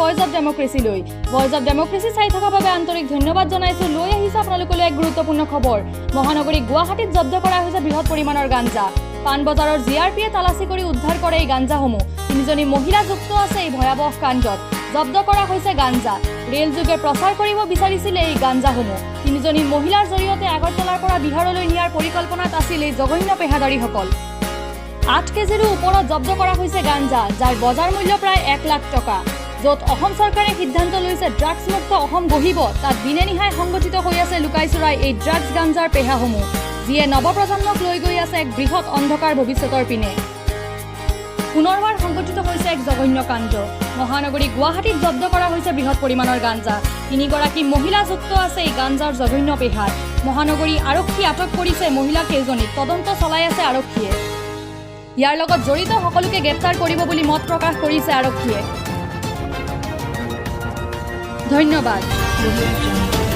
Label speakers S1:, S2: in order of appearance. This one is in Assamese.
S1: ভইচ অফ ডেমক্ৰেচিলৈ। ভইচ অফ ডেমক্ৰেচি চাই থকাৰ বাবে আন্তৰিক ধন্যবাদ জনাইছোঁ। লৈ আহিছোঁ আপোনালোকলৈ এক গুৰুত্বপূৰ্ণ খবৰ। মহানগৰী গুৱাহাটীত জব্দ কৰা হৈছে বৃহৎ পৰিমাণৰ গাঞ্জা। পাণবজাৰৰ জিআৰপিয়ে তালাচী কৰি উদ্ধাৰ কৰে এই গাঞ্জাসমূহ। তিনিজনী মহিলা যুক্ত আছে এই ভয়াৱহ কাণ্ডত। জব্দ কৰা হৈছে গাঞ্জা। ৰেলযোগে প্ৰচাৰ কৰিব বিচাৰিছিলে এই গাঞ্জাসমূহ। তিনিজনী মহিলাৰ জৰিয়তে আগৰতলাৰ পৰা বিহাৰলৈ নিয়াৰ পৰিকল্পনাত আছিল এই জঘন্য পেহাদাৰীসকল। 8 কেজিৰো ওপৰত জব্দ কৰা হৈছে গাঞ্জা, যাৰ বজাৰ মূল্য প্ৰায় 1 লাখ টকা। য'ত অসম চৰকাৰে সিদ্ধান্ত লৈছে ড্ৰাগছমুক্ত অসম গঢ়িব, তাত দিনে নিশাই সংগঠিত হৈ আছে লুকাই চুৰাই এই ড্ৰাগছ গাঞ্জাৰ পেহাসমূহ, যিয়ে নৱপ্ৰজন্মক লৈ গৈ আছে এক বৃহৎ অন্ধকাৰ ভৱিষ্যতৰ পিনে। পুনৰবাৰ সংঘটিত হৈছে এক জঘন্য কাণ্ড। মহানগৰী গুৱাহাটীত জব্দ কৰা হৈছে বৃহৎ পৰিমাণৰ গাঞ্জা। তিনিগৰাকী মহিলা যুক্ত আছে এই গাঞ্জাৰ জঘন্য পেহাত। মহানগৰী আৰক্ষী আটক কৰিছে মহিলা কেইজনীক। তদন্ত চলাই আছে আৰক্ষীয়ে। ইয়াৰ লগত জড়িত সকলোকে গ্ৰেপ্তাৰ কৰিব বুলি মত প্ৰকাশ কৰিছে আৰক্ষীয়ে। ধন্যবাদ।
S2: Audio Jungle.